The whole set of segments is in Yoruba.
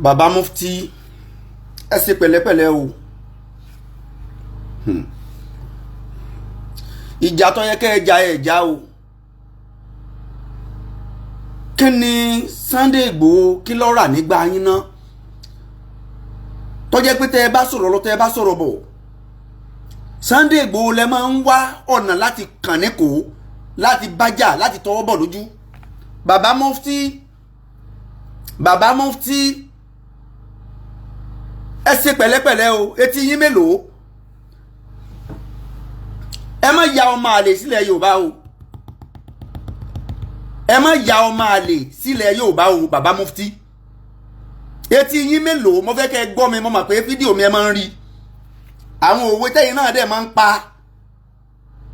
Bàbá Mufti, ẹ ṣe pẹ̀lẹ́pẹ̀lẹ́ o. Ìjà tó yẹ kẹ́ ẹ jà, ẹ jà o. Kí ni Sunday Igboho, kí ló rà nígbà yín ná tó jẹ́ pé tẹ́ ẹ bá sọ̀rọ̀ lọ, tẹ́ ẹ bá sọ̀rọ̀ bọ̀, Sunday Igboho lẹ máa ń wá ọ̀nà láti kàn ní kó, láti bájà, láti tọwọ́ bọ̀ lójú? Bàbá Mufti, Bàbá Mufti, ẹ ṣe pẹ̀lẹ́pẹ̀lẹ́ o. Etí yín mélòó? Ẹ má ya ọmọ àlè sílẹ̀ Yorùbá o. Ẹ má ya ọmọ àlè sílẹ̀ Yorùbá o. Bàbá Mufti, etí yín mélòó? Mo fẹ́ kẹ́ ẹ gbọ́ mi. Mo mọ̀ pé fídíò mi, ẹ máa ń rí àwọn òwe tẹ́yìn náà dẹ̀ máa ń pa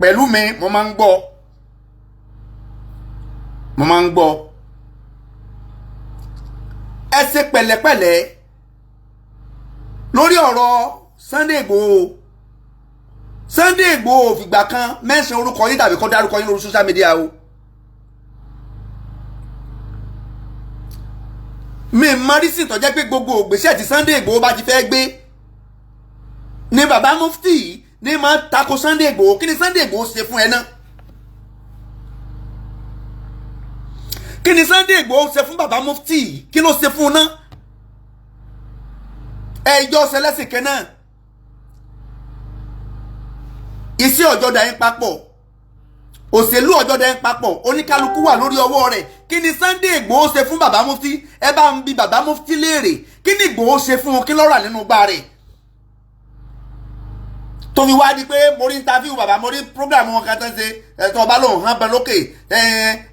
pẹ̀lú mi. Mo máa ń gbọ́, mo máa ń gbọ́. Ẹ ṣe pẹ̀lẹ́pẹ̀lẹ́ lórí ọ̀rọ̀ Sunday Igboho. Sunday Igboho fìgbà kan mẹ́sàn-án orúkọ yín tàbí kó dárúkọ yín lórí social media o. Mi mọ reason tó jẹ́ pé gbogbo ògbésẹ̀ tí Sunday Igboho bá ti fẹ́ gbé ní bàbá Mufti ní máa tako Sunday Igboho. Kí ni Sunday Igboho ṣe fún ẹ náà? Kí ni Sunday Igboho ṣe fún bàbá Mufti? Kí ló ṣe fún un náà? Ẹjọ́ ṣẹlẹ́sìn kan náà, iṣẹ́ ọ̀jọ́dá yín papọ̀, òṣèlú ọ̀jọ́dá yín papọ̀, oníkálukú wà lórí ọwọ́ rẹ̀. Kí ni Sunday Igboho ṣe fún bàbá Mufti? Ẹ bá ń bi bàbá Mufti léèrè, kí ni Igboho ṣe fún un? Kí ló rà nínú gbá rẹ̀ tó fi wá di pé mo rí interview bàbá, mo rí program wọn kan tó ń ṣe ẹ̀tọ́ ọba lòun hàn bẹ lókè,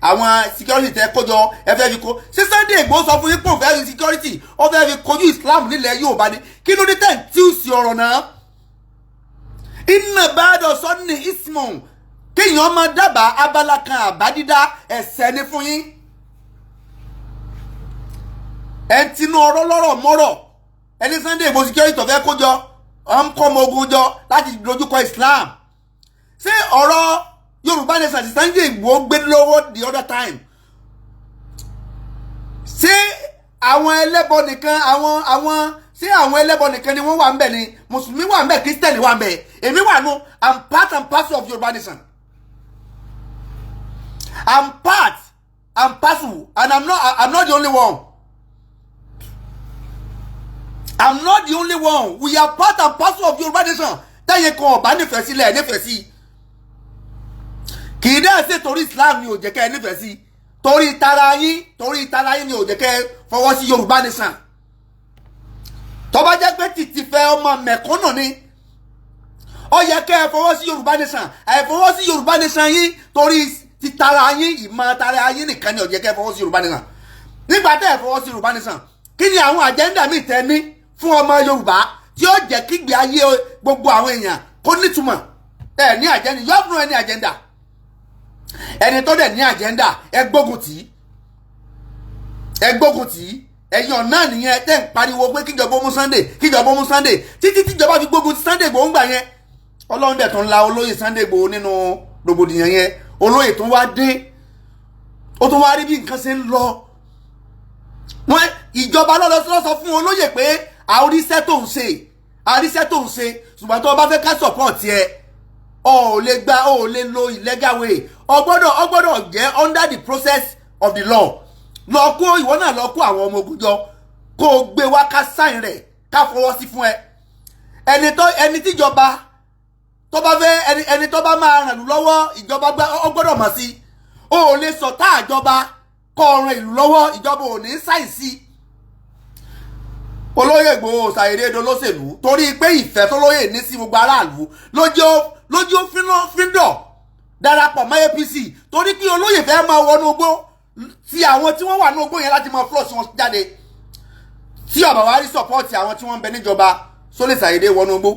àwọn security tẹ kójọ, ẹ fẹ́ fi kó ṣé? Sunday Igboho sọ fún yín pé òun fẹ́ fi security, ó fẹ́ fi kojú Islam nílẹ̀ Yorùbá ni? Kí ló dé tẹ̀ ń tí ò sí ọ̀rọ̀ náà? Iná bàdọ̀ sọ́ni ismon, kéèyàn máa dábàá abala kan àbá dídá, ẹ̀ṣẹ̀ ni fún yín. Ẹ̀ ń tinú ọ̀rọ̀ lọ́rọ̀ mọ́rọ̀. Ẹni Sunday Igboho, security tó fẹ́ kójọ, ọ̀n kọ́ ọmọ ogun jọ láti dojúkọ Islam. Ṣé ọ̀rọ̀ Yorùbá nation ti Sunday Igboho gbé lọ́wọ́ the other time, ṣé àwọn ẹlẹ́bọ nìkan, àwọn ṣé àwọn ẹlẹ́bọ nìkan ni wọ́n wà ń bẹ̀ ni? Mùsùlùmí wà ń bẹ̀, Christian wà ń bẹ̀, èmi wà nù. I'm part and parcel of Yorùbá nation. I'm part and parcel, and I'm not the only one. I'm not the only one. We are part and parcel of Yorùbá nation. Tẹ́yìn kan ọ̀bá nífẹ̀ẹ́ sílẹ̀ nífẹ̀ẹ́ sí, kì í dẹ́ ṣe torí Islam ni ò jẹ́ kẹ́ ẹ nífẹ̀ẹ́ sí. Torí tara yín, torí tara yín ni ò jẹ́ kẹ́ ẹ fọwọ́ sí Yorùbá nation. Tó bá jẹ́ pé tìtì fẹ́ ọmọ mẹ̀kúnnù ni, ó yẹ kẹ́ ẹ fọwọ́ sí Yorùbá nation. Àìfọwọ́ sí Yorùbá nation yín, torí ti tara yín, ìmọ̀ tara yín nìkan ni ò jẹ́ kẹ́ ẹ fọwọ́ sí Yorùbá nation. Nígbà tẹ́ ẹ fọwọ́ sí Yorùbá nation, kí ni àwọn agenda míì tẹ́ ní fún ọmọ Yorùbá tí ó jẹ́ kígbe ayé gbogbo àwọn èèyàn kó nítumọ̀? Ẹ ní agenda? You have no any agenda. Ẹni tó dẹ̀ ní agenda, ẹ gbógun tì í, ẹ gbógun tì í. Ẹ̀yin ọ̀nà nìyẹn tẹ́ ń pariwo pé kíjọba ó mú Sunday, kíjọba ó mú Sunday, títí tíjọba fi gbógun ti Sunday Igboho ńgbà yẹn. Ọlọ́run dẹ̀ tún la olóyè Sunday Igboho nínú rògbòdìyàn yẹn. Olóyè tún wá dé, ó tún wá rí bí nǹkan ṣe ń lọ. Wọ́n ìjọba lọ́lọ́ sọ fún olóyè pé àríṣẹ́ tó ń ṣe, àríṣẹ́ tó ń ṣe, ṣùgbọ́n tó o bá fẹ́ ká support ẹ, o ò lè gba, o ò lè lo illegal way. O gbọ́dọ̀ jẹ́ under the process of the law. Lọ kó ìwọ náà, lọ kó àwọn ọmọ ogun jọ, kó o gbé wá, ká sign rẹ̀, ká fọwọ́ sí fún ẹ. Ẹni tíjọba tó bá fẹ́, ẹni tó bá máa ràn lù lọ́wọ́, ìjọba ọ gbọ́dọ̀ mọ̀ sí. O ò lè sọ tá àjọba kọ́ ọ̀ràn ìlú lọ́wọ́, ìjọba ò ní sign sí. Olóyè Ìgbòho ṣàyẹ̀dẹ̀ olóṣèlú torí pé ìfẹ́ tó lóyè ní sí gbogbo aráàlú lójú fíndọ̀ darapọ̀ mọ́ APC, torí pé olóyè fẹ́ máa wọnú igbó tí àwọn tí wọ́n wà ní igbó yẹn láti máa flush wọn jáde. Tí ọ̀bà wa rí support àwọn tí wọ́n ń bẹ níjọba, sólè ṣàyẹ̀dẹ̀ wọnú igbó,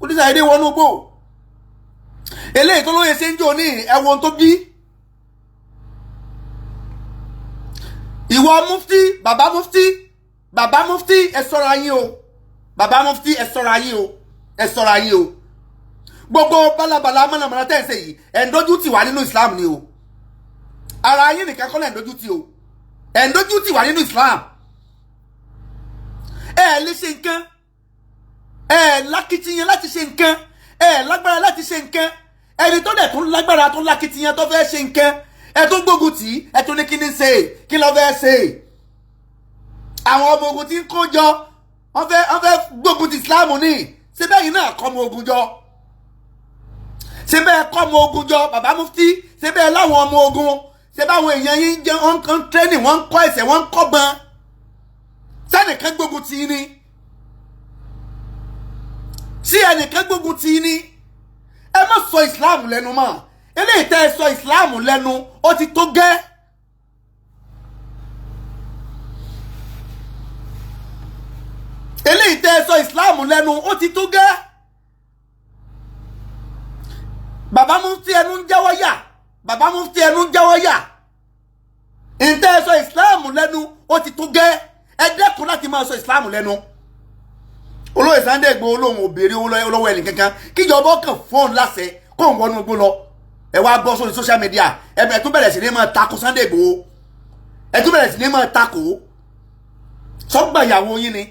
ó ní ṣàyẹ̀dẹ̀ wọnú igbó. Eléyìí tó lóye ṣe ń jò ní ẹ̀wọ̀n tó bí ìwọ Mufti, bàbá Mufti, bàbá Mufti, ẹ ṣọ́ra yín o. Bàbá Mufti, ẹ ṣọ́ra yín o, ẹ ṣọ́ra yín o. Gbogbo bálabàlà mọ̀nàmọ́ná tẹ̀ ń ṣe yìí, ẹ̀ ń dójú tì wá nínú Islam ni o. Ara yín nìkan kọ́ lẹ̀ ń dójú tì o, ẹ̀ ń dójú tì wá nínú Islam. Ẹ lè ṣe nǹkan, ẹ lákìtìyàn láti ṣe nǹkan, ẹ lágbára láti ṣe nǹkan. Ẹni tó dẹ̀ tún lágbára, tó lákìtìyàn, tó fẹ́ ṣe nǹkan, ẹ tún gbógun tì í. Ẹ tún ní kí ni ṣe, kí ló fẹ́ ṣe? Àwọn ọmọ ogun tí ń kó jọ, wọ́n fẹ́ gbógun ti Islam ní. Síbẹ̀ yìí náà kọ́ ọmọ ogun jọ? Síbẹ̀ kọ́ ọmọ ogun jọ, bàbá mufti? Síbẹ̀ láwọn ọmọ ogun? Síbẹ̀ àwọn èèyàn yín jẹ́ wọ́n ń training, wọ́n ń kọ́ ẹsẹ̀, wọ́n ń kọ́ bọn? Sẹ́nìkan gbógun tì í ni? Sí ẹnìkan gbógun tì í ni? Ẹ má sọ Islam lẹ́nu mọ́. Eléyìí tẹ́ ẹ sọ Islam lẹ́nu, ó ti tó gẹ́. Eléyìí tẹ́ ẹ sọ Islam lẹ́nu, ó ti tó gẹ́. Bàbá mufti, ẹnu ń jáwọ́ yà. Bàbá mufti, ẹnu ń jáwọ́ yà. Ǹtẹ́ ẹ sọ Islam lẹ́nu, ó ti tó gẹ́. Ẹ dẹ́kun láti máa sọ Islam lẹ́nu. Olóyè Sunday Igboho lòun ò béèrè owó lọ́wọ́ ẹnì kankan, kíjọba ọkàn fóònù láṣẹ kó ń wọnú igbó lọ. Ẹ wá bọ́ sórí social media, ẹ bẹ̀rẹ̀ tún bẹ̀rẹ̀ sí ní máa tako Sunday Igboho. Ẹ tún bẹ̀rẹ̀ sí ní máa tako sọ́gbà ìyàwó yín ni.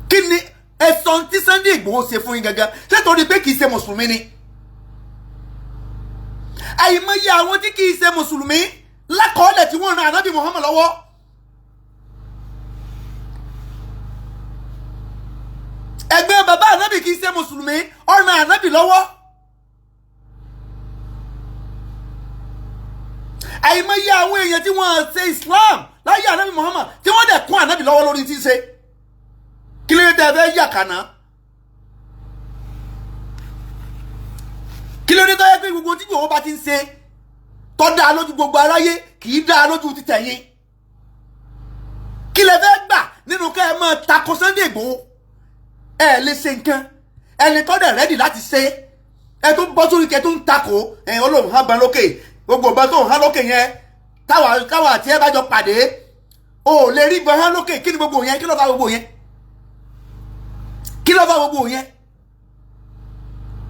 Kí ni ẹ sọ tí Sunday Igboho ṣe fún yín gangan? Ṣé torí pé kì í ṣe mùsùlùmí ni? Àìmọye àwọn tí kì í ṣe mùsùlùmí lákọọ́lẹ̀ tí wọ́n ran Ànábì Muhammad lọ́wọ́. Ẹgbẹ́ bàbá Ànábì kì í ṣe mùsùlùmí, ó ran Ànábì lọ́wọ́. Àìmọye àwọn èèyàn tí wọ́n ṣe Islam láyé Ànábì Muhammad tí wọ́n dẹ̀ kún Ànábì lọ́wọ́ lórí tí ń ṣe. Kí ló dé tẹ́ ẹ fẹ́ yà kàná? Kí ló dé tó yẹ pé gbogbo tí Ìgbòho bá ti ń ṣe tó dáa lójú gbogbo aráyé, kì í dáa lójú títẹ̀yìn? Kí lẹ fẹ́ gbà nínú kẹ́ ẹ máa tako Sunday Ìgbòho? Ẹ lè ṣe nǹkan. Ẹni tó dẹ̀ ready láti ṣe, ẹ tó bọ́ sórí kẹ tó ń takò ẹ. Olóhùn hàn ban lókè, gbogbo ìbọn tó ń hàn lókè yẹn, táwa káwa àti ẹ bá jọ pàdé, o ò lè rí ìbọn hàn lókè. Kí ni gbogbo yẹn? Kí ló fà gbogbo yẹn? Kí ló fà gbogbo yẹn?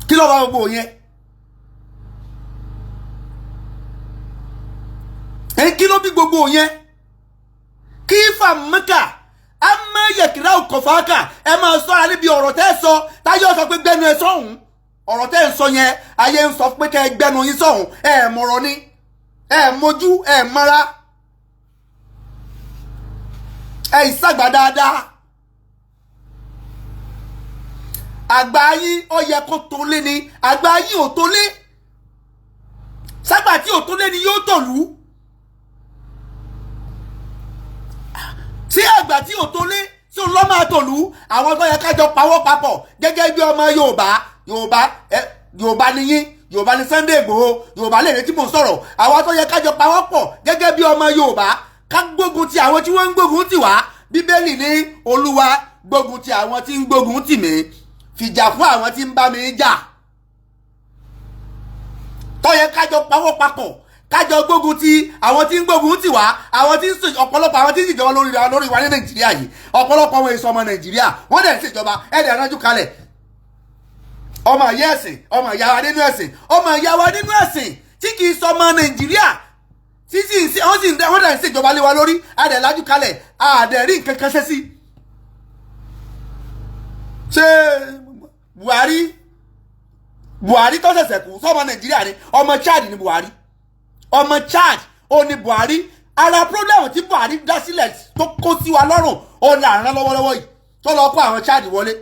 Kí ló fà gbogbo yẹn? Ẹ kí ló bí gbogbo yẹn? Kí fà mẹ́kà ẹ má yẹ̀kìrá òkòfàákà. Ẹ máa sọ́ra níbi ọ̀rọ̀ tẹ́ ẹ sọ táyọ̀ sọ pé gbẹ́nu ẹ sọ̀hún. Ọ̀rọ̀ tẹ́ ẹ sọ yẹn, ayé ń sọ pé kẹ́ ẹ gbẹ́nu yín sọ̀hún. Ẹ mọ̀rọ̀ ni, ẹ mójú, ẹ mọ́ra, ẹ ìsàgbà dáadáa. Àgbà yín, ó yẹ kó tó lé ni. Àgbà yín ò tó lé. Ságbà tí ò tó lé ni yóò tòlú. Tí àgbà tí ò tó lé tí òun lọ́ máa tòlú. Àwọn tó yẹ kájọ pawọ́ papọ̀ gẹ́gẹ́ bí ọmọ Yorùbá, Yorùbá ẹ, Yorùbá ni yín, Yorùbá ni Sunday Igboho, Yorùbá lè retí mò ń sọ̀rọ̀. Àwọn tó yẹ kájọ pawọ́ pọ̀ gẹ́gẹ́ bí ọmọ Yorùbá, ká gbógun ti àwọn tí wọ́n ń gbógun tì wá. Bíbélì ní, "Olúwa, gbógun ti àwọn tí ń gbógun tì mí, fìjà fún àwọn tí ń bá mi jà." Tó yẹ kájọ pawọ́ papọ̀, kájọ gbógun ti àwọn tí ń gbógun tì wá, àwọn tí ń sè ọ̀pọ̀lọpọ̀ àwọn tí ń ṣèjọba lórí wa ní Nàìjíríà yìí. Ọ̀pọ̀lọpọ̀ àwọn èso ọmọ Nàìjíríà, wọ́n dẹ̀ ń ṣèjọba. Ẹ̀dẹ̀ ránjú kalẹ̀. Ọmọ ìyá ẹ̀sìn, ọmọ ìyá wa nínú ẹ̀sìn, ọmọ ìyá wa nínú ẹ̀sìn tí kì í sọ ọmọ Nàìjíríà, tí sì ń ṣe, wọ́n sì ń wọ́n dẹ̀ ń ṣèjọba lé wa lórí. Adẹ̀ lájú kalẹ̀, àdẹ̀ rí nǹkan kan ṣe sí. Ṣé Buhari tó ṣẹ̀ṣẹ̀ kú, sọmọ Nàìjíríà ni? Ọmọ Chad ni Buhari. Ọmọ Chad ó ní Buhari. Ara problem tí Buhari dá sílẹ̀ tó kó sí wa lọ́rùn, ó là ń rán lọ́wọ́lọ́wọ́ yìí, tó lọ kó àwọn Chad wọlé,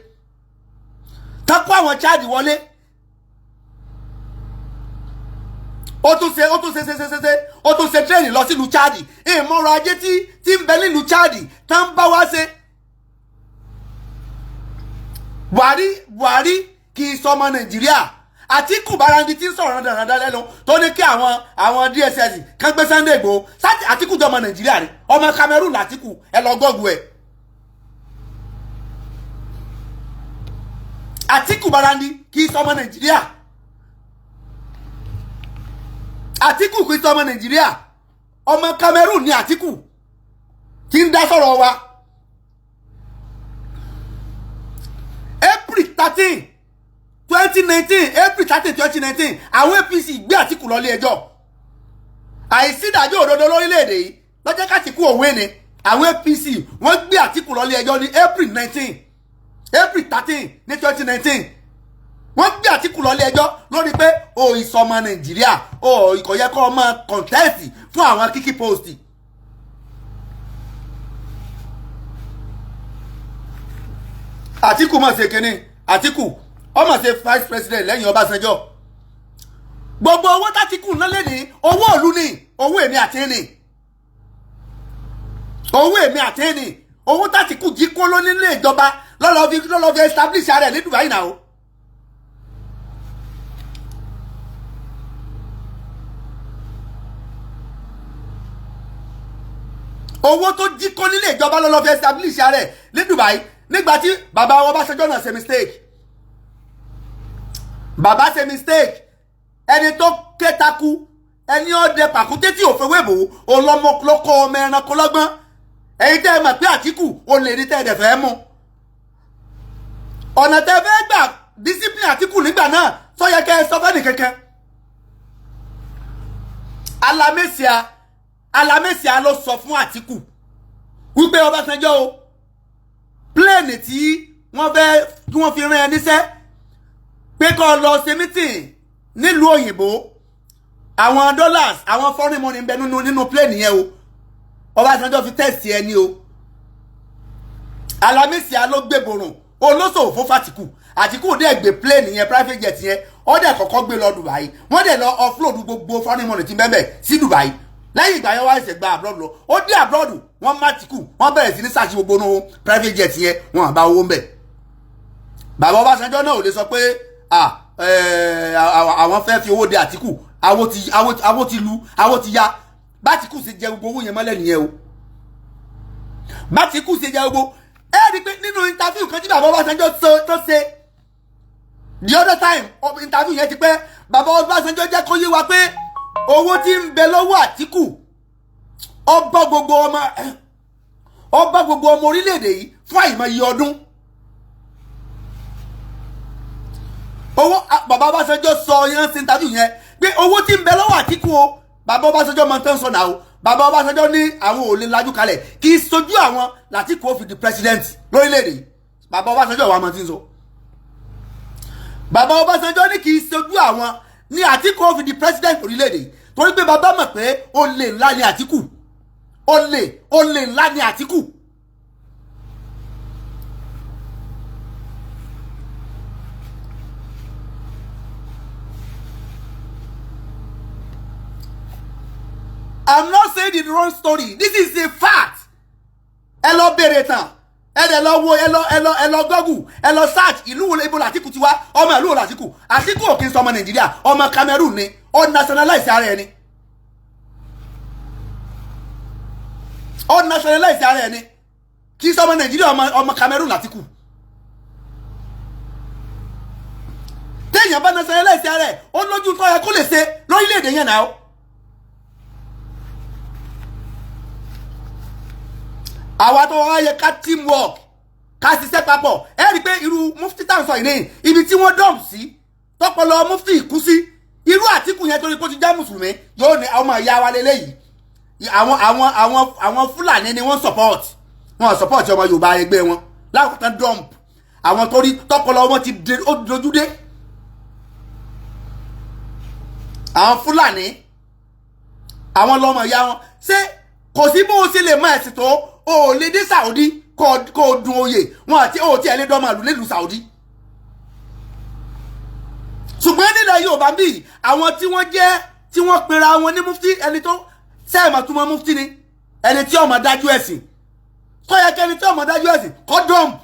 tó kó àwọn Chad wọlé. Ó tún ṣe ṣe ṣe ṣe ṣe, ó tún ṣe train lọ sílùú Chad. Ìmọ̀ràn ajé tí ń bẹ nílùú Chad tá ń bá wá ṣe. Buhari kì í sọmọ Nàìjíríà. Àtíkù Bárandí tí ń sọ̀rọ̀ dandan lẹ́nu, tó ní kí àwọn DSS kan gbé Sunday Igboho sáti. Àtíkù jẹ́ ọmọ Nàìjíríà ni? Ọmọ Cameroon làtíkù. Ẹ lọ Google ẹ̀. Àtíkù Bárandí kì í sọmọ Nàìjíríà. Àtíkù kì í sọmọ Nàìjíríà. Ọmọ Cameroon ni Àtíkù tí ń dá sọ̀rọ̀ wa. April 13, 2019, April 13, 2019, àwọn APC gbé Àtìkù lọ ilé ẹjọ́. Àìsídàájọ́ òdodo lórílẹ̀‐èdè yìí lọ́jọ́ k'Àtìkù òwe ni. Àwọn APC, wọ́n gbé Àtìkù lọ ilé ẹjọ́ ní April 19, April 13 ní 2019. Wọ́n gbé Àtìkù lọ ilé ẹjọ́ lórí pé o ìsọmọ Nàìjíríà, o kò yẹ kó o máa contest fún àwọn key post. Àtìkù mọ̀ ṣe kínní, Àtìkù ó mọ̀ ṣe vice president lẹ́yìn Ọbásanjọ́. Gbogbo owó tÁtìkù ná lé ní owó òlu ní, owó èmi àti ẹni, owó èmi àti ẹni. Owó tÁtìkù jí kó ló nílé ìjọba lọ́lọ́ fi establish ara ẹ̀ ní Dubai náà o. Owó tó jí kó nílé ìjọba lọ́lọ́ fi establish ara ẹ̀ ní Dubai. Nígbà tí bàbá wọn Ọbásanjọ́ náà ṣe mistake, bàbá ṣe mistake. Ẹni tó kétaku, ẹni ọdẹ pàkúté tí òfin wéèbò ọlọmọ lọkọ ọmọ ẹranko lọ́gbọ́n. Ẹ̀yin tẹ́ ẹ mọ̀ pé Àtìkù ò lè rí tẹ́ ẹ dẹ̀ fẹ́ mú, ọ̀nà tẹ́ fẹ́ gbà discipline Àtìkù nígbà náà sọ yẹ kẹ́ ẹ sọ fẹ́ nìkankan. Alamẹ́síà, Alamẹ́síà ló sọ fún Àtìkù wípé Ọbásanjọ́ o, plane tí wọ́n fẹ́ kí wọ́n fi rán ẹ níṣẹ́ pé kó lọ ṣe meeting nílùú òyìnbó, àwọn dollars, àwọn foreign money ń bẹ nínú plane yẹn o. Ọbásanjọ́ fi test ẹni o. Alamẹ́síà ló gbé borùn olóṣòwò fún Fàtìkù. Àtìkù dẹ̀ gbé plane yẹn, private jet yẹn, ó dẹ̀ kọ́kọ́ gbé lọ Dubai. Wọ́n dẹ̀ lọ offload gbogbo foreign money tí ń bẹ́ẹ̀ sí Dubai. Lẹ́yìn ìgbà yẹn, wá ṣẹ̀ṣẹ̀ gba abroad lọ. Ó dé abroad, wọ́n má Àtìkù, wọ́n bẹ̀rẹ̀ sí ní search gbogbo nínú private jet yẹn, wọ́n àbá owó ń bẹ̀. Bàbá Ọbásanjọ́ náà ò lè sọ pé àwọn fẹ́ fi owó de Àtìkù. Àwo ti lu, àwo ti ya. Bátìkù ṣe jẹ gbogbo owó yẹn mọ́lẹ̀ nìyẹn o. Bátìkù ṣe jẹ gbogbo ẹ rí i pé nínú interview kan tí bàbá Ọbásanjọ́ tó ṣe the other time, interview yẹn ti pẹ́, bàbá Ọbásanjọ́ jẹ́ kó yé wa pé owó tí ń bẹ lọ́wọ́ Àtìkù, ó bá gbogbo ọmọ orílẹ̀-èdè yìí fún àìmọye ọdún. Owó, bàbá Ọbásanjọ́ sọ yẹn sí interview yẹn pé owó tí ń bẹ lọ́wọ́ Àtìkù o, bàbá Ọbásanjọ́ máa ń tán sọ náà o. Bàbá Ọbásanjọ́ ní àwọn ò lè lajú kalẹ̀ kí sojú àwọn lÀtìkù ó fi di president lórílẹ̀-èdè yìí. Bàbá Ọbásanjọ́ wà máa ti ń sọ. Bàbá Ọbásanjọ́ ní kì í sojú àwọn ní Àtìkù ó fi di president orílẹ̀-èdè yìí, torí pé bàbá mọ̀ pé olè ńlá ni Àtìkù, olè ńlá ni Àtìkù. I'm not saying the wrong story. This is a fact. Ẹ lọ bèrè tán, ẹ dẹ̀ lọ wo, ẹ lọ Google, ẹ lọ search ìlú wo, ibo lÀtìkù ti wá, ọmọ ìlú wo lÀtìkù. Àtìkù ò kí ń sọ ọmọ Nàìjíríà, ọmọ Cameroon ni. Ó nationalize ara ẹni, ó nationalize ara ẹni. Kì í sọ ọmọ Nàìjíríà, ọmọ Cameroon lÀtìkù. Téèyàn bá nationalize ara ẹ, ó lójú tó yẹ kó lè ṣe lórílẹ̀‐èdè yẹn náà. Àwa tó wá yẹ ká teamwork, ká ṣiṣẹ́ papọ̀. Ẹ rí i pé irú mufti tá à ń sọ yìí ní ibi tí wọ́n dump sí, tọpọlọ mufti kú sí, irú Àtìkù yẹn, torí pé ó ti já mùsùlùmí, yóò ní ọmọ ìyá wa lélẹ́yìí. Àwọn Fúlàní ni wọ́n support, wọ́n support ọmọ Yorùbá ẹgbẹ́ wọn láwọn dump, àwọn torí tọpọlọ wọn ti ó dojú dé. Àwọn Fúlàní, àwọn lọmọ ìyá wọn. Ṣé kò sí bó o ṣe lè mọ ẹ̀sìn tó, o ò lè dé Saudi kó o dun oyè wọn àti o tí ẹ lè dọ́mọ àlù nílùú Saudi. Ṣùgbọ́n nílẹ̀ Yorùbá bíi àwọn tí wọ́n jẹ́, tí wọ́n pera wọn ní mufti, ẹni tó sẹ́ẹ̀mọ̀ túmọ̀ mufti ni ẹni tí ó mọ̀ dájú ẹ̀sìn, tó yẹ kẹ́ni tí ó mọ̀ dájú ẹ̀sìn kọ́ dump.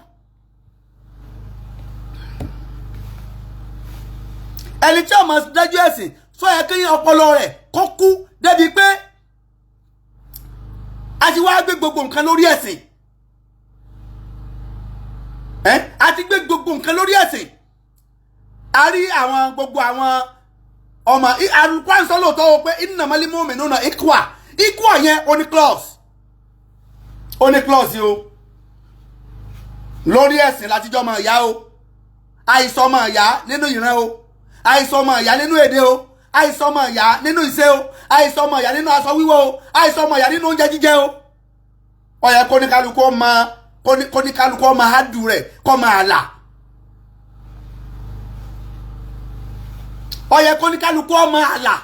Ẹni tí ó mọ̀ dájú ẹ̀sìn, tó yẹ kí ọpọlọ rẹ̀ kó kú débi pé a ti wá gbé gbogbo nǹkan lórí ẹ̀sìn ẹ́, a ti gbé gbogbo nǹkan lórí ẹ̀sìn. A rí àwọn gbogbo àwọn ọmọ Al-Qur'an sọ lóòótọ́ o pé innamal mu'minuna ikhwa. Ikhwa yẹn, ó ní clause, ó ní clause o. Lórí ẹ̀sìn látijọ́ ọmọ ìyá o. Àìsàn ọmọ ìyá nínú ìran o, àìsàn ọmọ ìyá nínú èdè o, àìsàn ọmọ ìyá nínú ìṣe o, àìsàn ọmọ ìyá nínú aṣọ wíwọ̀ o, àìsàn ọmọ ìyá nínú oúnjẹ jíjẹ o. Ó yẹ kóníkálukú ọmọ, kóníkálukú ọmọ hádù rẹ̀ kọ́ máa là. Ó yẹ kóníkálukú ọmọ àlà.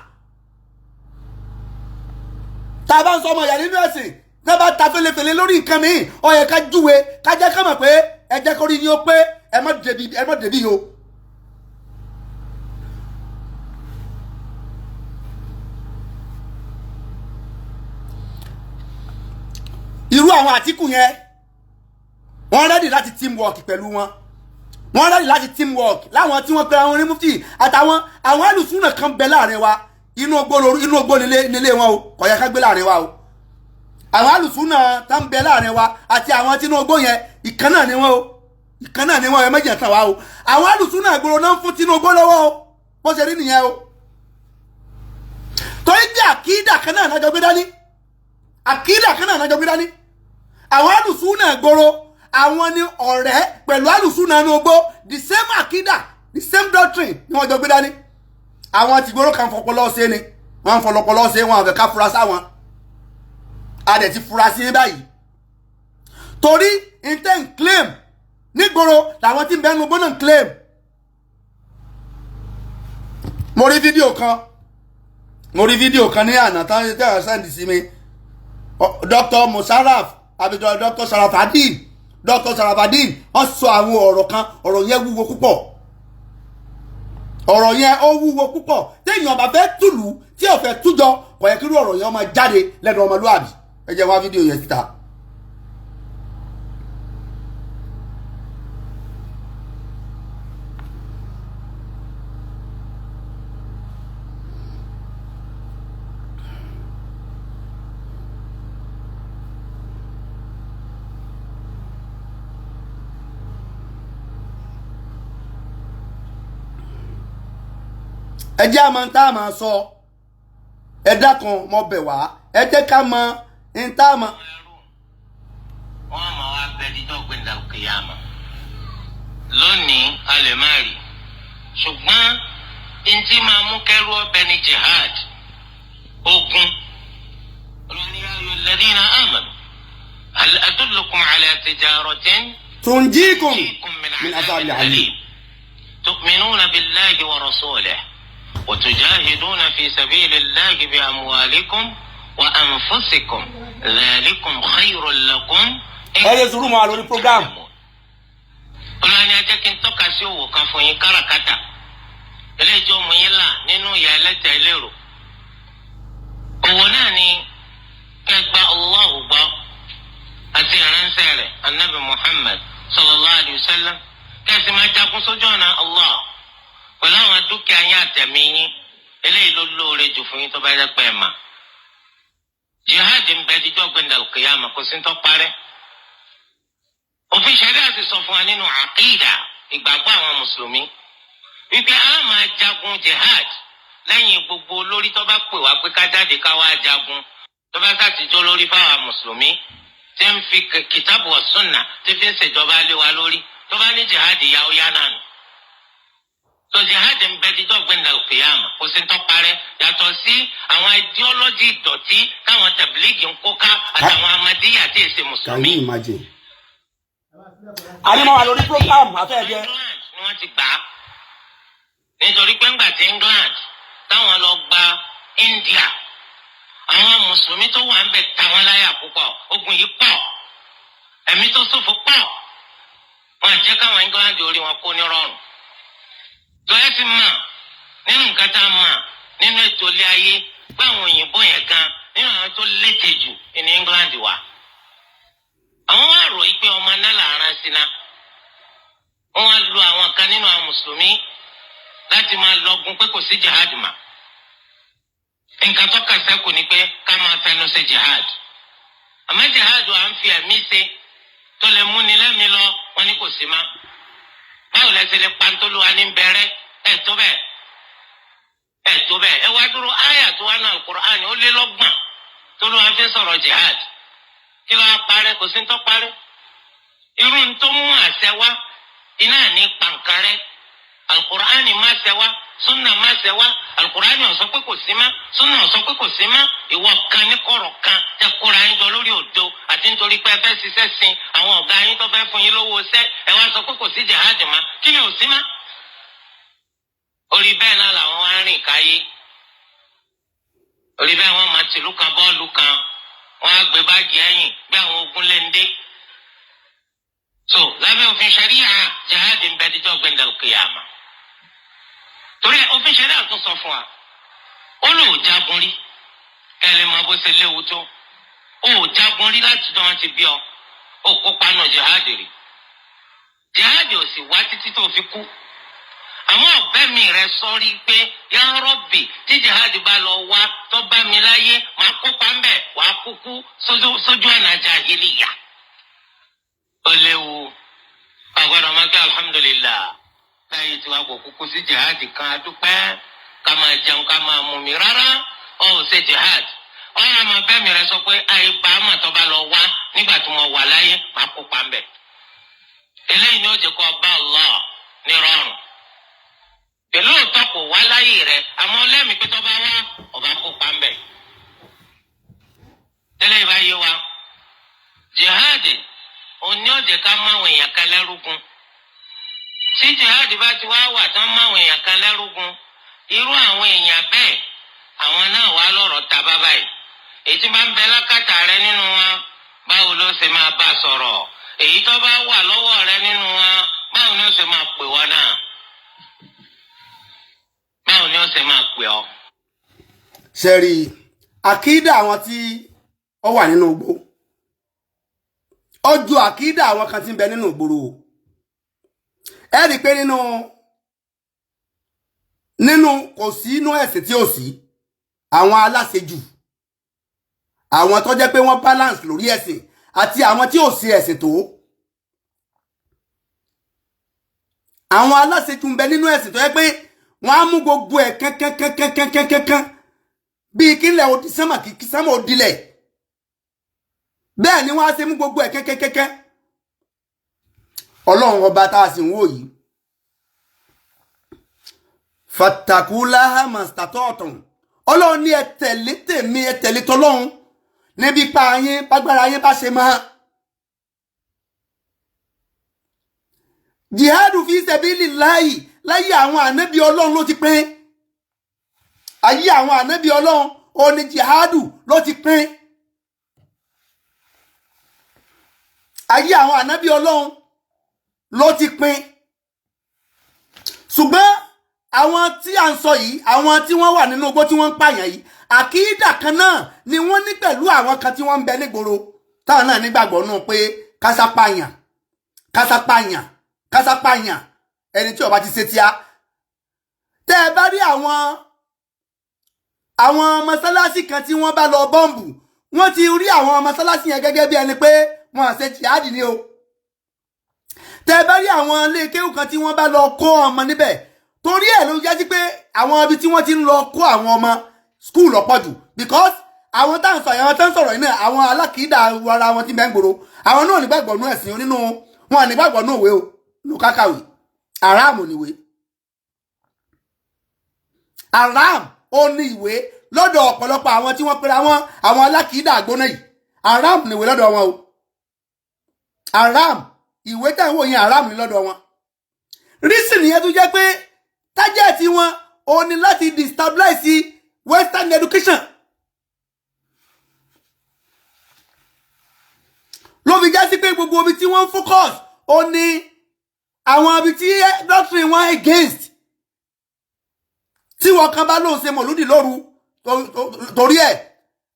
Tá a bá ń sọ ọmọ ìyá nínú ẹ̀sìn, tá a bá ta felefele lórí nǹkan mi, ó yẹ ká júwe, ká jẹ́ ká mọ̀ pé ẹ jẹ́ kó rí yín ó pé, ẹ má débi, ẹ má débi o. Irú àwọn Àtìkù yẹn, wọ́n ready láti teamwork pẹ̀lú wọn. Wọ́n ready láti teamwork láwọn tí wọ́n pe àwọn onímùtì àtàwọn àwọn alùsùnà kan bẹ láàrin wa. Inú ogbó, inú ogbó nílé wọn o. Kò yẹ ká gbé láàrin wa o. Àwọn alùsùnà tá ń bẹ láàrin wa àti àwọn tí inú ogbó yẹn, ìkan náà ni wọn o, ìkan náà ni wọn. Ẹ méjì tàn wá o. Àwọn alùsùnà ìgboro náà ń fún Tinubu lọ́wọ́ o. Bó ṣe rí nìyẹn o, torí bí àkídà kan náà lájọ gbé dání, àkídà kan náà lájọ gbé dání. Àwọn alùsùnà ìgboro, àwọn ni ọ̀rẹ́ pẹ̀lú alùsùnà inú ogbó. The same àkídà, the same doctrine ni wọ́n jọ gbé dání. Àwọn tìgboro kan fọpọlọ ṣe ni wọ́n ń fọlọpọlọ ṣe wọn àfẹ́ ká fura sáwọn. A dẹ̀ ti fura sí báyìí, torí intent claim nígboro làwọn tí ń bẹ́ẹ̀ nu gbóná ń claim. Mo rí fídíò kan, mo rí fídíò kan ní àná tán tẹ́wọ̀n send sí mi. Dr. Musaraf àbí Dr. Sarafadin, Dr. Sarafadin, wọ́n sọ àwọn ọ̀rọ̀ kan. Ọ̀rọ̀ yẹn wúwo púpọ̀, ọ̀rọ̀ yẹn ó wúwo púpọ̀. Téèyàn bá fẹ́ tùlù tí ò fẹ́ tújọ, kò yẹ kí irú ọ̀rọ̀ yẹn máa jáde lẹ́nu ọmọlúwàbí. Ẹ jẹ́ wá fídíò yẹn síta. Ẹ jẹ́ àmọ́ tá a máa sọ. Ẹ dákun, mo bẹ̀ wá, ẹ jẹ́ ká mọ n tá a mọ. Wọ́n máa wá bẹ dídọ́ gbẹ̀ndà kìyàmà. Lónìí a lè má rí, ṣùgbọ́n ntí máa mú kẹ́rú ọbẹ̀ ní jihad, ogun. Olùwàní يا أيها الذين آمنوا هل أدلكم على تجارة تنجيكم تنجيكم من من عذاب عذاب أليم أليم تؤمنون بالله ورسوله وتجاهدون في سبيل الله بأموالكم وأنفسكم ذلكم خير لكم إن Ẹ yẹ sùúrù mọ́ àlórí program. Olúwa ní ẹ jẹ́ kí n tọ́ka sí òwò kan fún yín, káràkátà eléyìí tó mú yín là nínú ìyà ẹlẹ́tẹ̀ ẹlẹ́rò. Òwò náà ni kẹ́ gba Allahu gbọ́ àti ìránṣẹ́ rẹ̀ anabi Muhammad sallallahu alayhi wa sallam, kẹ́ sì máa jagun sójú ọ̀nà Allah pẹ̀lú àwọn dúkìá yín àtẹ̀mí yín. Eléyìí ló lóore jù fún yín tó bá yẹ pé ẹ̀ mà. Jihad ń bẹ díjọ́ gbẹ̀ndàlùkìyàmà, kò sí ń tọ́ parẹ́. Òfin ṣẹ̀ríà sì sọ fún wa nínú àkídà, ìgbàgbọ́ àwọn mùsùlùmí, wípé a máa jagun jihad lẹ́yìn gbogbo olórí tó bá pè wá pé ká jáde ká wá jagun, tó bá sàtijọ́ lórí fáwọn mùsùlùmí tí ń fi kìtàbù wa sunna tí fi ń ṣèjọba lé wa lórí, tó bá ní jihad yá, ó yá náà nù. So jihad ń bẹ dídọ́ gbẹ̀ndà òkèèyàmà, kò sí tó parẹ́, yàtọ̀ sí àwọn ideology ìdọ̀tí táwọn tẹ̀blígì ń kó ká àtàwọn amadíyà tí èsè Can mùsùlùmí. you imagine? Àní mo wà lórí program àfẹ́ẹ̀jẹ́. England ni wọ́n ti gbà á, nítorí pé ńgbà tí England táwọn lọ gba India, àwọn mùsùlùmí tó wà ń bẹ̀ táwọn láyà púpọ̀. Ogun yìí pọ̀, ẹ̀mí tó ṣòfò pọ̀. Wọn jẹ́ káwọn England orí wọn kó ní rọrùn. Tó ẹ sì mà nínú nǹkan tá a mà nínú ètò ilé ayé pé àwọn òyìnbó yẹn gan, nínú àwọn tó létè jù ní England wà, àwọn wá rò yí pé ọmọ náà là ń rán sí náà. Wọ́n wá lu àwọn kan nínú àwọn mùsùlùmí láti máa lọgun pé kò sí jihad mà. Nǹkan tó kà sẹ́kù ni pé ká máa fẹnu ṣe jihad, àmọ́ jihad à ń fi ẹ̀mí ṣe tó lè múni lẹ́mìí lọ, wọn ní kò sí má. Báwo lẹ ṣe lè pantolo wa ní bẹ̀rẹ̀? Ẹ̀ tó bẹ́ẹ̀, ẹ̀ tó bẹ́ẹ̀. Ẹ wá dúró, àyà tó wá náà Al-Qur'an ó lé lọ́gbọ̀n tó ló wá fi sọ̀rọ̀ jihad. Kí ló wá parẹ́? Kò sí ń tó parẹ́. Irú ń tó mú àṣẹ wá iná ní pàǹkárẹ́. Alukur'ani má ṣẹ wá, sunna má ṣẹ wá. Alukur'ani ó sọ pé kò sí má, sunna ó sọ pé kò sí má. Ìwọ kan ní kọ̀rọ̀ kan tẹ kóra ń jọ lórí òdo àti nítorí pé ẹ fẹ́ ṣiṣẹ́ sin àwọn ọ̀gá yín tó fẹ́ fún yín lówó iṣẹ́, ẹ wá sọ pé kò sí jihad mọ́. Kí ni ò sí mọ́? Orí bẹ́ẹ̀ náà làwọn wá ń rìn káyé. Orí bẹ́ẹ̀ wọ́n máa tìlú kan bọ́ọ̀lù kan, wọ́n á gbé báàgì ẹ̀yìn bí àwọn ogun léńdé. So lábẹ́ òfin ṣẹ̀ríà, jihad ń bẹ díjọ́ gbẹ̀ndẹ̀l kìyàmà. Torí òfin ṣẹ̀ríà tún sọ fún wa, ó lò ó jagun rí, kẹ́lẹ́ mọ bó ṣe léwu tó. Ó jagun rí láti dán ti bí ọ, ó kópa nù jihad rí. Jihad ò sì wá títí tó fi kú. Àmọ́ ọ̀bẹ mi rẹ sọrí pé ya Rabbi, tí jihad bá lọ wá tó bá mi láyé, máa kópa ń bẹ̀. Wàá kúkú sójú ọ̀nà jahiliya. Ó léwu. Àgbàdo máa kí alhamdulillah láyé tí wàá kò kúkú sí jihad kan, adúpẹ́, ká máa jẹun, ká máa mú mi. Rárá, ọ ò ṣe jihad. Ọ yà máa bẹ́ mi rẹ sọ pé àìbá àmọ̀ tó bá lọ wá nígbà tí mo wà láyé, máa kópa ń bẹ̀. Eléyìí ni ó jẹ́ kó bá Allah ní rọrùn. Pẹ̀lú òótọ́ kò wá láyé rẹ̀, àmọ́ lẹ́mìí pé tó bá wá, ọba kópa ń bẹ̀. Tẹ́lẹ̀ ìbá yé wa, jihad òní ó jẹ́ ká máwọn èèyàn kan lẹ́rúgun. Tí jihad bá ti wá wà tán, máwọn èèyàn kan lẹ́rúgun, irú àwọn èèyàn bẹ́ẹ̀, àwọn náà wá lọ́rọ̀ ta bá báyìí. Èyí tí bá ń bẹ lákàtà rẹ nínú wọn, báwo ló ṣe máa bá sọ̀rọ̀? Èyí tó bá wà lọ́wọ́ rẹ nínú wọn, báwo ni ó ṣe máa pè wọ́n náà? Báwo ni ó ṣe máa pè ọ́? Ṣẹ̀rí àkídà àwọn tí ó wà nínú igbó, ọjọ́ àkídà àwọn kan tí ń bẹ nínú ìgboro o. Ẹ rí i pé nínú kò sí inú ẹ̀sìn tí ò sí àwọn aláṣejù, àwọn tó jẹ́ pé wọ́n balance lórí ẹ̀sìn, àti àwọn tí ò sí ẹ̀sìn tó. Àwọn aláṣejù ń bẹ nínú ẹ̀sìn tó jẹ́ pé wọ́n á mú gbogbo ẹ̀ kẹ́kẹ́kẹ́kẹ́kẹ́kẹ́ bíi kílẹ̀ odi sánmà, kí sánmà òdilẹ̀. Bẹ́ẹ̀ ni wọ́n á ṣe mú gbogbo ẹ̀ kẹ́kẹ́kẹ́kẹ́. Ọlọ́run ọba tá a sì ń wò yìí, fatakulaha mastatọ́ọ̀tàn, Ọlọ́run ní ẹ tẹ̀lé tèmi, ẹ tẹ̀lé tọlọ́run níbi pa yín bágbára yín bá ṣe máa. Jihadu fi sabilillahi láyé àwọn ànábì Ọlọ́run ló ti pín. Ayé àwọn ànábì Ọlọ́run ó ní jihadu ló ti pín. Ayé àwọn ànábì Ọlọ́run ló ti pín. Ṣùgbọ́n àwọn tí à ń sọ yìí, àwọn tí wọ́n wà nínú igbó tí wọ́n ń pààyàn yìí, àkídà kan náà ni wọ́n ní pẹ̀lú àwọn kan tí wọ́n ń bẹ nígboro, táwọn náà nígbàgbọ́ nù pé kásápàyàn, kásápàyàn, kásápàyàn, ẹni tí ó bá ti ṣe tíá. Tẹ́ ẹ bá rí àwọn mọ́sálásí kan tí wọ́n bá lọ bọ́ǹbù, wọ́n ti rí àwọn mọ́sálásí yẹn gẹ́gẹ́ bí ẹni pé wọ́n àṣẹ jihadi ni o. Tẹ́ ẹ bá rí àwọn ilé kéwù kan tí wọ́n bá lọ kó ọmọ níbẹ̀, torí ẹ̀ ló jẹ́ sí pé àwọn ibi tí wọ́n ti ń lọ kó àwọn ọmọ school lọ́pọ̀ jù, because àwọn tá à ń sọ, àwọn tá à ń sọ̀rọ̀ yìí náà, àwọn alákìídà ara wọn ti bẹ́ ń gbòòrò, àwọn náà nígbàgbọ́ nú ẹ̀sìn nínú wọn, nígbàgbọ́ nú òwe o, nú kákàwé aráàmù níwé, aráàmù ó ní ìwé lọ́dọ̀ ọ̀pọ̀lọpọ̀ àwọn tí wọ́n pera wọn àwọn alákìídà àgbóná yìí. Aráàmù níwé lọ́dọ̀ wọn o. Aráàmù ìwé tẹ̀ ń wò yẹn, aráàmù ní lọ́dọ̀ wọn. Rísì nìyẹn tó jẹ́ pé tájẹ́ẹ̀tì wọn ò ní láti destabilize western education. Ló fi já sí pé gbogbo ibi tí wọ́n ń focus ó ní àwọn ibi tí doctrine wọn against. Tí wọ́n kan bá lóun ṣe mọ̀lúdì lóru, torí ẹ̀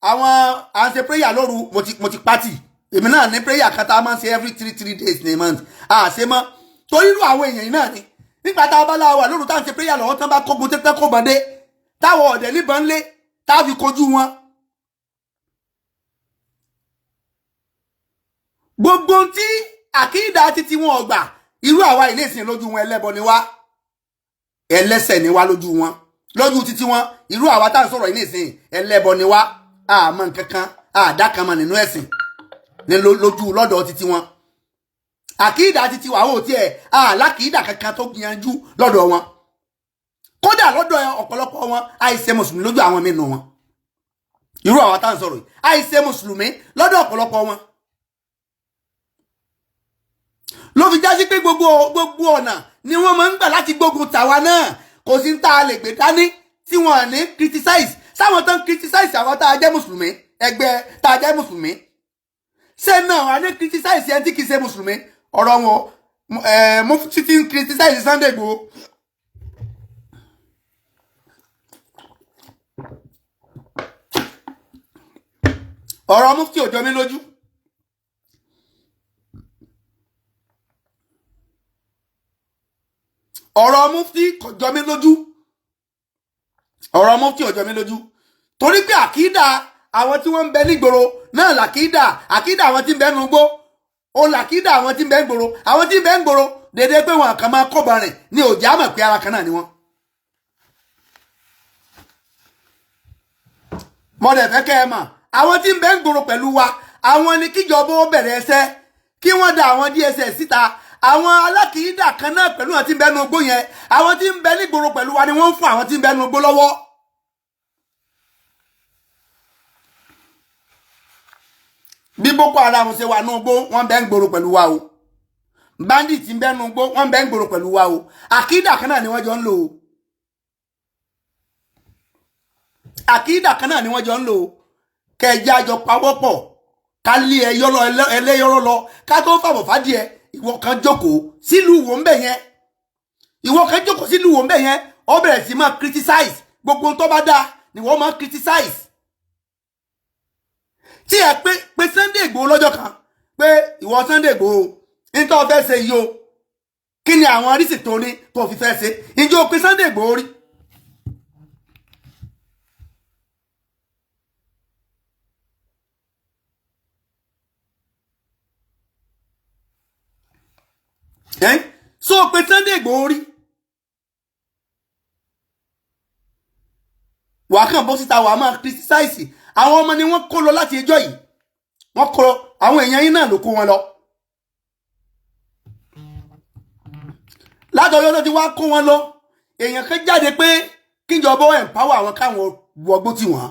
àwọn à ń ṣe prayer lóru, mo ti pátì èmi náà ní prayer kan tá a máa ń ṣe every three days ní month, à ṣe mọ́ torí irú àwọn èèyàn yìí náà ni. Nígbà tá a bá láwà lóru tá à ń ṣe prayer lọ́wọ́, tán bá kógun tẹ́tẹ́ kó bọ̀dé, táwọn ọ̀dẹ̀ níbọn lé tá a fi kojú wọn. Gbogbo tí àkídà títí wọn ọgbà, irú àwa ilé ìsìn lójú wọn ẹlẹ́bọ ni wá, ẹlẹ́sẹ̀ ni wá lójú wọn, lójú títí wọn. Irú àwa tá à ń sọ̀rọ̀ ilé ìsìn, ẹlẹ́bọ ni wá, àmọ́ nǹkan kan àdá kan mọ̀ nínú ẹ̀sìn ní lójú lọ́dọ̀ títí wọn. Àkídà títí wà ó tiẹ̀ àlákìídà kankan tó gbìyànjú lọ́dọ̀ wọn. Kódà lọ́dọ̀ ọ̀pọ̀lọpọ̀ wọn, àìṣe mùsùlùmí lójú àwọn mìíràn wọn. Irú àwa tá à ń sọ̀rọ̀ yìí, àìṣe mùsùlùmí lọ́dọ̀ ọ̀pọ̀lọpọ̀ wọn. jásí pé gbogbo gbogbo ọ̀nà ni wọ́n máa ń gbà láti gbógun tàwa náà. Kò sí ń tá a lè gbé dání tí wọ́n ní criticize. Sáwọn tó ń criticize àwọn tá a jẹ́ mùsùlùmí, ẹgbẹ́ tá a jẹ́ mùsùlùmí, ṣé náà wà ní criticize ẹni tí kì í ṣe mùsùlùmí? Ọ̀rọ̀ wọn, mufti ti ń criticize Sunday Igboho. Ọ̀rọ̀ mufti ò jọ mí lójú. Ọ̀rọ̀ mufti kò jọ mí lójú. Ọ̀rọ̀ mufti ò jọ mí lójú torí pé àkídà àwọn tí wọ́n ń bẹ nígboro náà làkídà. Àkídà àwọn tí ń bẹ nugbó ó làkídà àwọn tí ń bẹ ń gboro. Àwọn tí ń bẹ ń gboro dédé pé wọn kàn máa kọ́ba rìn ní òjá mọ̀ pé ara kan náà ni wọ́n. Mo dẹ̀ fẹ́ kẹ́ ẹ mọ̀, àwọn tí ń bẹ ń gboro pẹ̀lú wa, àwọn ni kíjọba ó bẹ̀rẹ̀ ẹsẹ̀ kí wọ́n da àwọn DSS síta. Àwọn alákìídà kan náà pẹ̀lú àwọn tí ń bẹ nugbó yẹn, àwọn tí ń bẹ nígboro pẹ̀lú wa ni wọ́n ń fún àwọn tí ń bẹ nugbó lọ́wọ́. Bí Boko Haram ṣe wà nugbó, wọ́n bẹ ń gboro pẹ̀lú wa o. Bandit ń bẹ nugbó, wọ́n bẹ ń gboro pẹ̀lú wa o. Àkìídà kan náà ni wọ́n jọ ń lò o. Àkìídà kan náà ni wọ́n jọ ń lò o. Kẹjá àjọ pawọ́pọ̀ ká lé ẹyọ lọ ẹlẹ́yọrọ lọ ká tó fàbọ̀ fàdíẹ. Ìwọ kan jókòó sílùú wo ń bẹ̀ yẹn, ìwọ kan jókòó sílùú wo ń bẹ̀ yẹn, ó bẹ̀rẹ̀ sí máa criticize gbogbo ohun tó bá dáa ni wọ́n máa criticize. Tí ẹ pé pé Sunday Igboho lọ́jọ́ kan pé ìwọ Sunday Igboho, nítorí o fẹ́ ṣe yìí o, kí ni àwọn arísì tó ní tó fi fẹ́ ṣe? Ìjọ pé Sunday Igboho rí? Ẹ́ so pé Sunday Igboho rí, wàá kàn bọ́ síta, wàá máa criticize. Àwọn ọmọ ni wọ́n kó lọ láti ẹjọ́ yìí, wọ́n kó lọ. Àwọn èèyàn yín náà ló kó wọn lọ látọjọ́ tó ti wá kó wọn lọ. Èèyàn kan jáde pé kíjọba ó empower àwọn káwọn wọgbó tì wọ́n.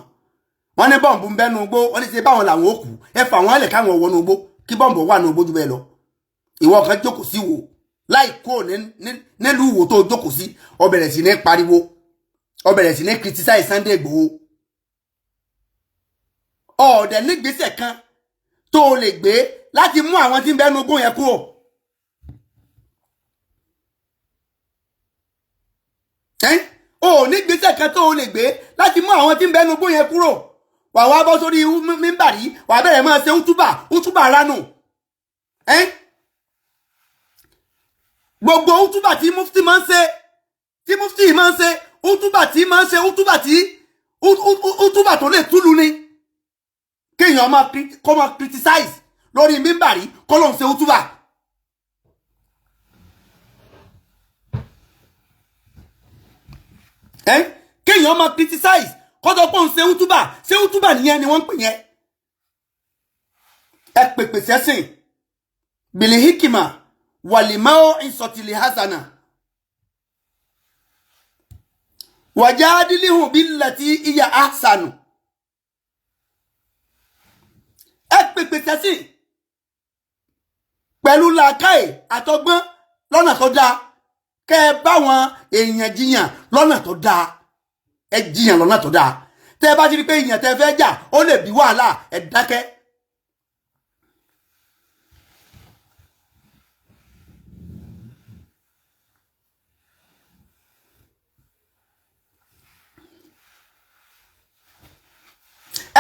Wọ́n ní bọ́ǹbù ń bẹ́nu igbó, wọ́n ní ṣe báwọn làwọn ó kú, ẹ fà wọ́n lẹ̀ káwọn wọnú igbó, kí bọ́ǹbù wà nù igbó jù bẹ́ẹ̀ lọ. Ìwọ kan jókòó sí wò láì kó nílùú wo tó jókòó sí, ó bẹ̀rẹ̀ sí ní pariwo, ó bẹ̀rẹ̀ sí ní criticize Sunday Igboho. Ọ̀ọ́dẹ̀ nígbésẹ̀ kan tó o lè gbé láti mú àwọn tí ń bẹ́nu ogún yẹn kúrò. O ò nígbésẹ̀ kan tó o lè gbé láti mú àwọn tí ń bẹ́nu ogún yẹn kúrò. Wà wá bọ́ sórí mímbàrí, wà bẹ̀rẹ̀ máa ṣe útúbà útúbà ránù. Gbogbo útúbà tí mufti máa ń ṣe, tí mufti máa ń ṣe útúbà, tí máa ń ṣe útúbà, tí útúbà tó lè túlù ni kéèyàn máa kó máa criticize lórí mímbàrí kó lóun ṣe útúbà. Kéèyàn máa criticize kó tó pọ̀ ń ṣe útúbà, ṣe útúbà nìyẹn ni wọ́n ń pè yẹn. Ẹ pèpè sẹ́sìn bilihikima walimao isọtìlì hasana wàjádìlíhùn bílẹ̀tì ìyá ahsanu. Ẹ pèpè sẹ́sìn pẹ̀lú làákàyè àtọgbọ́n lọ́nà tó dáa, kẹ́ ẹ bá wọn èèyàn jiyàn lọ́nà tó dáa. Ẹ jiyàn lọ́nà tó dáa. Tẹ́ ẹ bá ti rí pé èèyàn tẹ́ fẹ́ jà ó lè bí wàhálà, ẹ dákẹ́.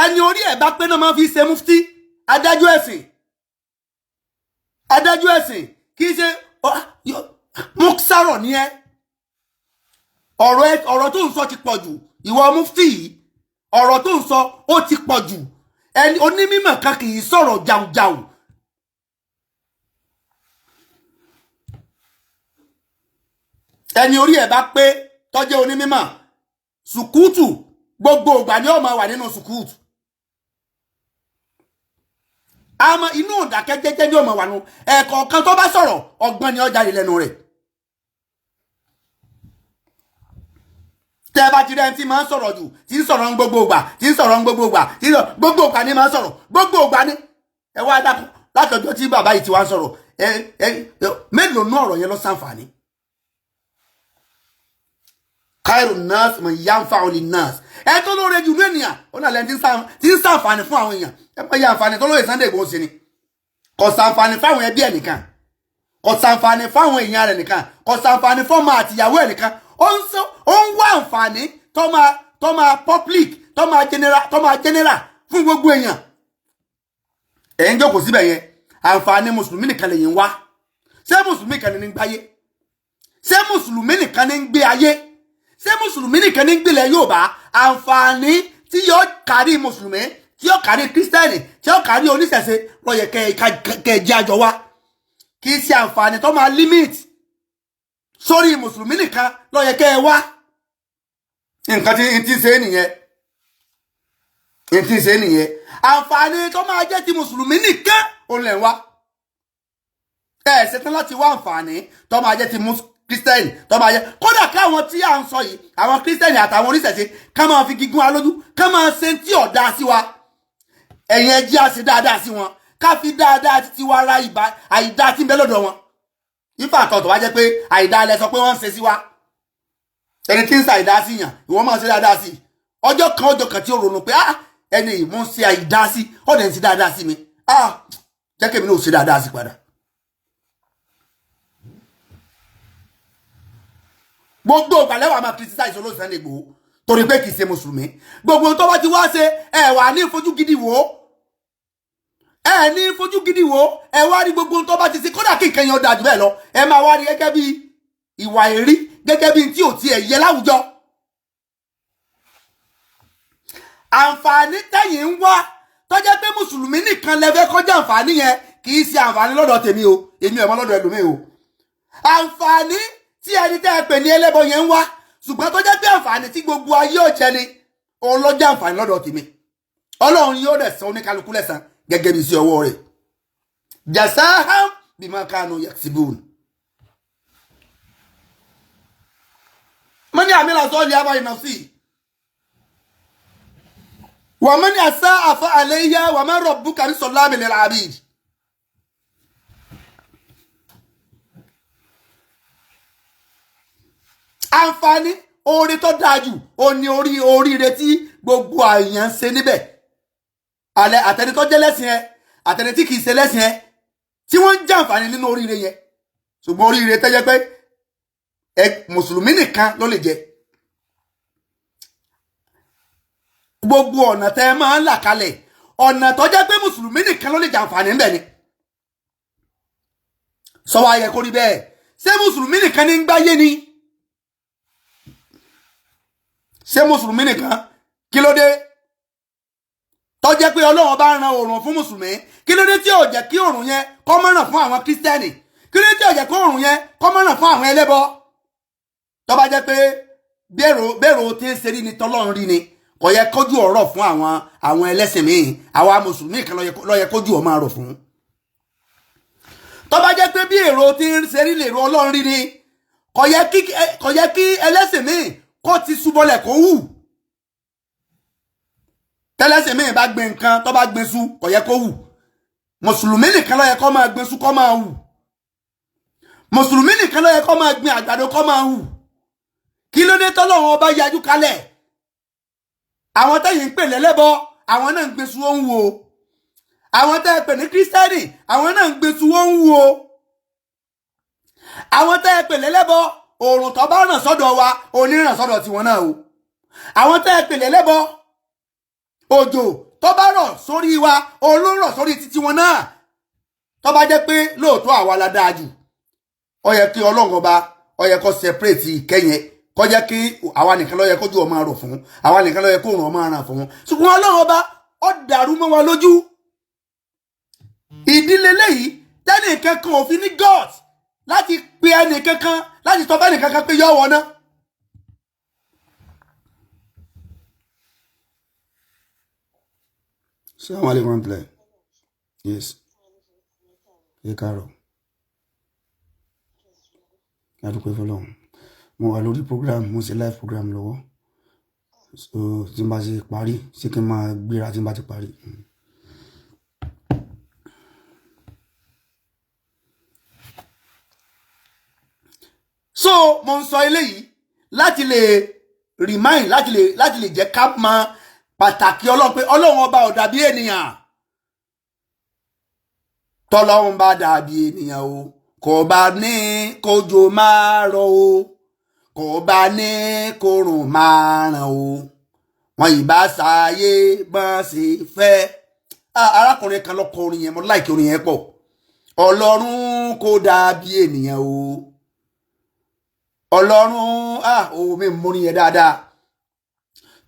Ẹni orí ẹ̀ bá pé náà máa fi ṣe mufti, adájọ́ ẹ̀sìn. Adájọ́ ẹ̀sìn kì í ṣe muksarọ̀ ni ẹ. Ọ̀rọ̀ tó ń sọ ti pọ̀ jù. Ìwọ mufti yìí, ọ̀rọ̀ tó ń sọ ó ti pọ̀ jù. Ẹni onímọ̀ kan kì í sọ̀rọ̀ jàùjàù. Ẹni orí ẹ̀ bá pé tó jẹ́ onímọ̀, sùkúùtù gbogbo ìgbà ni ó máa wà nínú sùkúùtù. Àmọ́ inú ìdákẹ́ jẹ́jẹ́ ni ó máa wà nù. Ẹ̀ẹ̀kọ̀ọ̀kan tó bá sọ̀rọ̀, ọgbọ́n ni ó jáde lẹ́nu rẹ̀. Tẹ́ ẹ bá ti rí ẹni tí máa ń sọ̀rọ̀ jù, tí ń sọ̀rọ̀ ń gbogbo ìgbà, tí ń sọ̀rọ̀ ń gbogbo ìgbà, tí ń sọ̀rọ̀ gbogbo ìgbà ni máa ń sọ̀rọ̀ gbogbo ìgbà ni. Ẹ wá dákun, látọjọ́ tí bàbá yìí ti wá ń sọ̀rọ̀, Ẹ ẹ mélòó nú ọ̀rọ̀ yẹn ló ṣàǹfààní? Khairu nas man yanfa'u linnas. Ẹ tó lóore jù ní ènìyàn ó náà lẹ́ni tí ń ṣàǹfààní fún àwọn èèyàn. Ẹ mọ̀ iye àǹfààní tó lóye Sunday Igboho ṣe ni. Kò ṣàǹfààní fáwọn ẹbí ẹ̀ nìkan, kò ṣàǹfààní fáwọn èèyàn rẹ̀ nìkan, kò ṣàǹfààní fọ́mọ àtìyàwó ẹ̀ nìkan. Ó ń wá àǹfààní tó máa public, tó máa general fún gbogbo èèyàn. Ẹ̀ ń jókòó síbẹ̀ yẹn, àǹfààní mùsùlùmí nìkan lè yín wá. Ṣé mùsùlùmí kan ní ń gbáyé? Ṣé mùsùlùmí nìkan ní ń gbé ayé? Ṣé mùsùlùmí nìkan ní ń gbélé Yorùbá? Àǹfààní tí yóò kárí mùsùlùmí, tí yóò kárí kírísítẹ́nì, tí yóò kárí oníṣẹ̀ṣe ló yẹ kẹ́ ẹ jẹ́ àjọ wa. Kì í ṣe àǹfààní tó máa limit sórí mùsùlùmí nìkan ló yẹ kẹ́ ẹ wá. Nǹkan tí n ti ṣe nìyẹn, n ti ṣe nìyẹn. Àǹfààní tó máa jẹ́ ti mùsùlùmí nìkan òun lẹ̀ ń wá. Ẹ ṣetán láti wá àǹfààní tó máa jẹ́ ti kírísítẹ́nì, tó máa jẹ́ kódà káwọn tí à ń sọ yìí, àwọn kírísítẹ́nì àtàwọn oníṣẹ̀ṣe, ká máa fi gígùn alójú, ká máa ṣe tí ọ̀dà sí wa. Ẹ̀yin ẹ jẹ́ á ṣe dáadáa sí wọn, ká fi dáadáa títí wá ra àìdá tí ń bẹ lọ́dọ̀ wọn. Ifá àtọ̀tọ̀ wá jẹ́ pé àìdá lẹ sọ pé wọ́n ń ṣe sí wa. Ẹni tí ń sa àìdá sí yàn, ìwọ máa ṣe dáadáa sí. Ọjọ́ kan, ọjọ́ kan tí ó ronú pé, ah, ẹni yìí mò ń ṣe àìdá sí, ọ̀dẹ̀ ń ṣe dáadáa sí mi, ah, jẹ́ kí èmi náà ṣe dáadáa sí padà. Gbogbo ìgbàlẹ̀ wà máa criticize olóyè Sunday Igboho torí pé kì í ṣe mùsùlùmí. Gbogbo tó bá ti wá ṣe, ẹ wà ní fojú gidi wò ó, ẹ ní fojú gidi wò ó. Ẹ wá rí gbogbo tó bá ti ṣe, kódà kí nǹkan yẹn ó dáa jù bẹ́ẹ̀ lọ, ẹ máa wá rí gẹ́gẹ́ bí ìwà èrí, gẹ́gẹ́ bí tí ò tiẹ̀ yẹ láwùjọ. Àǹfààní tẹ̀yìn ń wá tó jẹ́ pé mùsùlùmí nìkan lẹ fẹ́ kọjá, àǹfààní yẹn kì í ṣe àǹfààní lọ́dọ̀ tèmi o. Èmi ò mọ̀ lọ́dọ̀ ẹlòmíì o. Àǹfààní tí ẹni tẹ́ ẹ pè ní ẹlẹ́bọ yẹn ń wá, ṣùgbọ́n tó jẹ́ pé àǹfààní tí gbogbo ayé ò jẹ ni, òun ló jẹ́ àǹfààní lọ́dọ̀ tèmi. Ọlọ́run yóò dẹ̀ san oníkálukú lẹ́san gẹ́gẹ́ bí sí ọwọ́ rẹ̀. Jasaham bima kanu yaksibun. Mani amila sọ́ọ̀lì abayi nafsi wa mani asaa fa alayha wa ma rabbuka bisallamin lil abid. Àǹfààní oore tó dáa jù ó ní orí oríire tí gbogbo àyàn ń ṣe níbẹ̀ alẹ́, àtẹni tó jẹ́ lẹ́sìn ẹ, àtẹni tí kìí ṣe lẹ́sìn ẹ, tí wọ́n ń jàǹfààní nínú oríire yẹn. Ṣùgbọ́n oríire tẹ́jẹ́ pé ẹ mùsùlùmí nìkan ló lè jẹ, gbogbo ọ̀nà tẹ́ ẹ máa ń là kalẹ̀, ọ̀nà tó jẹ́ pé mùsùlùmí nìkan ló lè jàǹfààní ńbẹ̀ ni. Sọ wá yẹ kó rí bẹ́ẹ̀? Ṣé mùsùlùmí nìkan ní ń gbáyé ni? Ṣé mùsùlùmí nìkan? Kí ló dé tó jẹ́ pé Ọlọ́run bá ran òòrùn fún mùsùlùmí, kí ló dé tí ò jẹ́ kí òòrùn yẹn kó má ràn fún àwọn kírísítẹ́nì? Kí ló dé tí ò jẹ́ kí òòrùn yẹn kó má ràn fún àwọn ẹlẹ́bọ? Tó bá jẹ́ pé bẹ́ẹ̀rò tí ń ṣe rí ni tọ́lọ́run rí ni, kò yẹ kójú ọ̀rọ̀ fún àwọn ẹlẹ́sìn míì. Àwa mùsùlùmí kan ló yẹ kójú ọ̀ máa rọ̀ fún. Tó bá jẹ́ pé bí èrò tí ń ṣe rí lèrò Ọlọ́run rí ni, kò yẹ kí ẹlẹ́sìn míì kó ti súbọlẹ̀ kó wù. Tẹ́lẹ́sìn míì bá gbin nǹkan, tó bá gbin su, kò yẹ kó wù. Mùsùlùmí nìkan ló yẹ kó máa gbin su kó máa wù. Mùsùlùmí nìkan ló yẹ kó máa gbin àgbàdo kó máa wù. Kí ló dé tọ́lọ́run ọba yájú kalẹ̀? Àwọn tẹ́yìn ń pè lẹ́lẹ́bọ, àwọn náà ń gbin su, ó ń wù o. Àwọn tẹ́ ẹ pè ní kírísítẹ́nì, àwọn náà ń gbin su, ó ń wù o. Àwọn tẹ́ ẹ pè lẹ́lẹ́bọ, òòrùn tó bá ràn sọ́dọ̀ wa oníràn sọ́dọ̀ tiwọn náà o. Àwọn tẹ́ ẹ pè lẹ́lẹ́bọ, òjò tó bá rọ̀ sórí wa olórọ̀ sórí títí wọn náà. Tó bá jẹ́ pé lóòótọ́ àwa la dáa jù, ó yẹ kí Ọlọ́run ọba, ó yẹ kó separate ìkẹyìn, kó jẹ́ kí àwa nìkan ló yẹ kójú ọmọ rọ̀ fún, àwa nìkan ló yẹ kóòrùn ọmọ ràn fún. Ṣùgbọ́n Ọlọ́run ọba ó dàrú mọ́ wa lójú. Ìdílé léyìí tẹ́nì kankan òfin ní God láti pe ẹnì kankan, láti sọ fẹ́nì kankan pé yọ wọ náà. Assalamu alaikum warahmatullahi. Yes. Ẹ káàárọ̀. A dúpẹ́ fọ́lọ́run. Mo wà lórí program, mo ṣe live program lọ́wọ́. So tí n bá ṣe parí, ṣé kí n máa gbéra tí n bá ti parí? So mo ń sọ eléyìí láti lè remind, láti lè jẹ́ ká mọ pàtàkì Ọlọ́run, pé Ọlọ́run ọba ò dàbí ènìyàn. Tọ́lọ́run bá dàbí ènìyàn o, kò bá ní kójò máa rọ̀ o, kò bá ní kórùn máa ràn o, wọn ìbá ṣàyè bọ́n ṣe fẹ́. Arákùnrin kan ló kọ orin yẹn, mo like orin yẹn pọ̀. Ọlọ́run kò dàbí ènìyàn o, Ọlọ́run, òun mi mú orin yẹn dáadáa.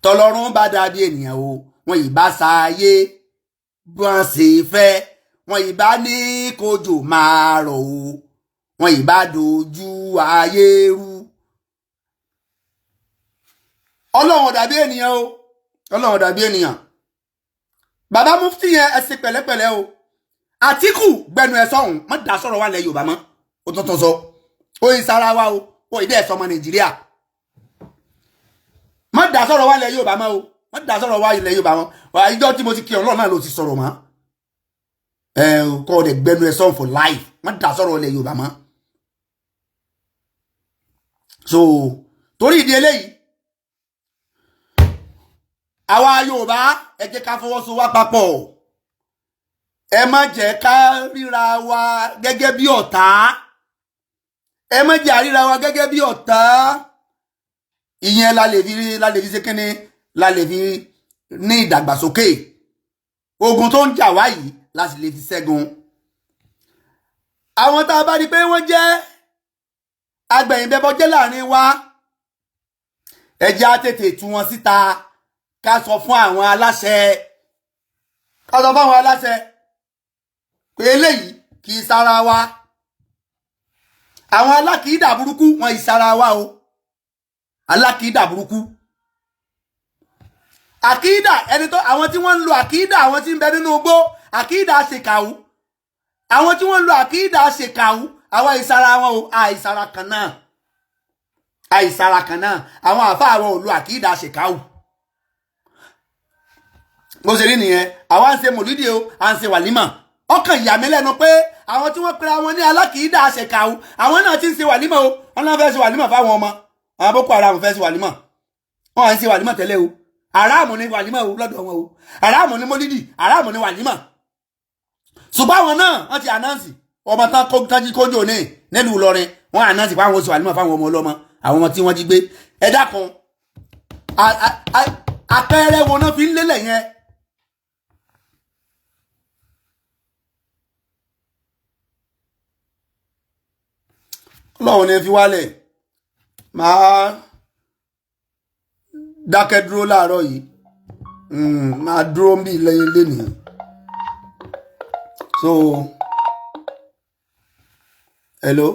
Tọlọ́run bá dàbí ènìyàn o, wọn ìbá ṣàyè bọ́n ṣe fẹ́, wọn ìbá ní kójò máa rọ̀ o, wọn ìbá dojú ayé rú. Ọlọ́run ò dàbí ènìyàn o, Ọlọ́run ò dàbí ènìyàn. Bàbá mufti yẹn, ẹ ṣe pẹ̀lẹ́pẹ̀lẹ́ o. Àtíkù, gbẹnu ẹ sọ̀hún, má dá sọ̀rọ̀ wà lẹ̀ Yorùbá mọ́. Ó tuntun sọ ó yìí sára wa o, ó ìdí ẹ̀ sọmọ Nàìjíríà. Má dá sọ̀rọ̀ wà lẹ̀ Yorùbá mọ́ o, má dá sọ̀rọ̀ wà lẹ̀ Yorùbá mọ́. Wà á ìjọ tí mo ti kí Ọlọ́run náà ló ti sọ̀rọ̀ mọ́ ẹ. Kọ́ ọ dẹ̀ gbẹnu ẹ sọ̀hún for life, má dá sọ̀rọ̀ lẹ̀ Yorùbá mọ́. So torí ìdí eléyìí, àwa Yorùbá, ẹ jẹ́ ká fọwọ́sowọ́ papọ̀. Ẹ má jẹ́ ká ríra wa gẹ́gẹ́ bí ọ̀tá, ẹ má jẹ́ àríra wa gẹ́gẹ́ bí ọ̀tá. Ìyẹn la lè fi ṣe kínní, la lè fi ní ìdàgbàsókè. Ogun tó ń jà wá yìí la sì lè fi ṣẹ́gun. Àwọn tá a bá rí pé wọ́n jẹ́ agbẹ̀yìnbẹ́bọ jẹ́ láàrin wa, ẹ jẹ́ á tètè tú wọn síta, ká sọ fún àwọn aláṣẹ, ká sọ fún àwọn aláṣẹ pé eléyìí kì í sára wa. Àwọn alákìídà burúkú wọn ì sára wa o. Alákìídà burúkú, àkìídà ẹni tó, àwọn tí wọ́n ń lo àkìídà, àwọn tí ń bẹ nínú igbó, àkìídà ṣèkàwù, àwọn tí wọ́n ń lo àkìídà ṣèkàwù, àwọn ìsara wọn o. Àìsara kan náà, àìsara kan náà. Àwọn àfa àwọn ò lo àkìídà ṣèkàwù. Bó ṣe rí nìyẹn. Àwa ń ṣe mòlídìí o, à ń ṣe wàlímà. Ọkàn ìyà mi lẹ́nu pé àwọn tí wọ́n pera wọn ní alákìídà ṣèkàwù, àwọn náà ti ń ṣe wàlímà o. Wọn náà fẹ́ ṣe wàlímà fáwọn ọmọ àwọn Boko Haram, fẹ́ ṣe wàlímà. Wọn à ń ṣe wàlímà tẹ́lẹ̀ o. Àràmù ni wàlímà o lọ́dọ̀ wọn o, àràmù ni mólídì, àràmù ni wàlímà. Ṣùgbọ́n àwọn náà wọ́n ti announce ọmọ tán kó tán jí kójó ní nílùú Ìlọrin. Wọ́n announce pé àwọn oṣù wàlímà fáwọn ọmọ ọlọ́mọ, àwọn ọmọ tí wọ́n jí gbé. Ẹ dákun, àpẹẹrẹ wo náà fi ń lélẹ̀ yẹn? Ọlọ́run ní fi wálẹ̀. Máa dákẹ́ dúró láàárọ̀ yìí, máa dúró ń bí lẹ́yìn lénìí. So hello.